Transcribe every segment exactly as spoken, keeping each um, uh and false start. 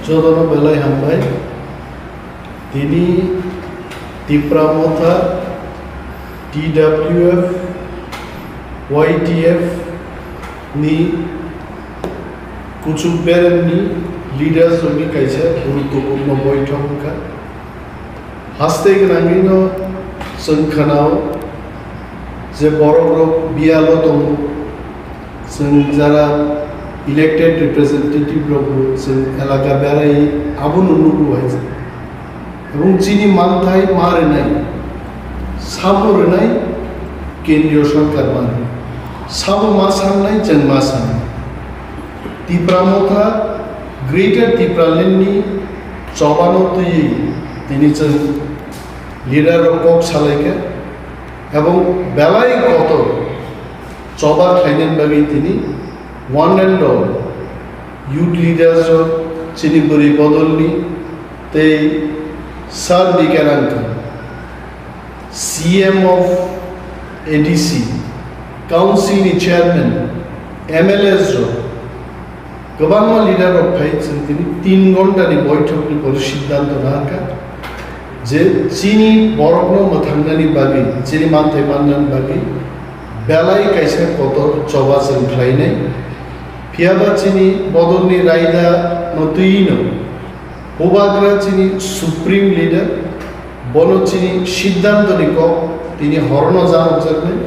Jotono belai hambai. Tini Tipra Motha, T W F, Y T F ni kuchuk beremni leaders rokni kaisa guruttopurno boithok wngkha. Haste gwnangwino chwng khanao je borokrok biyalo tongo, chwng jara elected representative rokbo chwng elaka berai abono nugo hai. Ebong chini manthai ma rwnai, sabo rwnai kendriyo sarkar ma rwnai. Sabo ma sangnai, chwng ma sangnai. Tipra Motha, Greater Tipraland ni chobano twiwi tini chwng leader rok kok salaikha ebong belai kotor choba khlainani bagwi tini one and all youth leaders rok, chini bwrwi bodolni tei Sir Bikerang C M of A D C, Council ni Chairman, M L As rok, kwbangma leader rok phai chwng tini tin ghonta ni boithok ni pore siddhanto nahakha je chini borokno mwthangnani bagwi, chini manthai mannani bagwi belai kaisa kotor choba chwng khlainai. Phiyaba chini bodolni raida no twiwi no Bubagra chini supreme leader, bono chini siddhanto ni kok tini horono janokjaknai,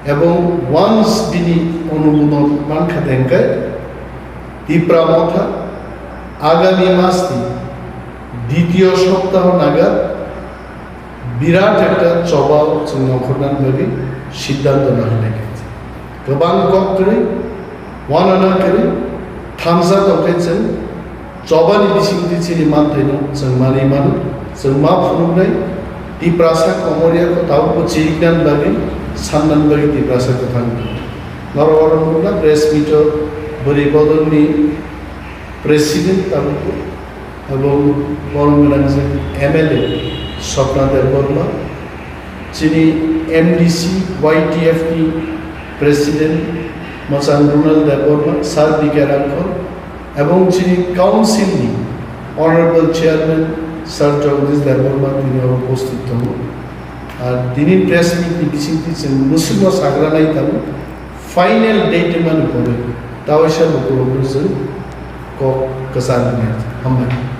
ebong once bini onumodon mankha dengkai, Tipra Motha agami mas ni ditiyo soptaho naga birat ekta choba chwng nongkhornani bagwi siddhanto naharnai khe. Kwbang kok kwrwi, wanana kwrwi, thamsa tongkhe chwng chobani bisingtwi chini manthaino chwng manwi mano, chwng ma phunuknai, Tiprasa komorya ko tabukbo chiriknani bagwi, sannani bagwi Tiprasa kwthang tongo. Norok oro nukna press meet-o bwrwi bodolni president tabukbo, ebong borom gwnangjak M L A Swapna Debbarma, chini M D C Y T F ni president mwchang Ronald Debbarma, Sir B K Rangkhol, ebong chini council ni honorable chairman Sir Jagdish Debbarma tini oro upasthit tongo. Ar tini press meet ni bisingtwi chwng mwswkno sagra nai tongo. Final date mani pore tawaisa lukurokno chwng kok kwchang rwnai. Hambai.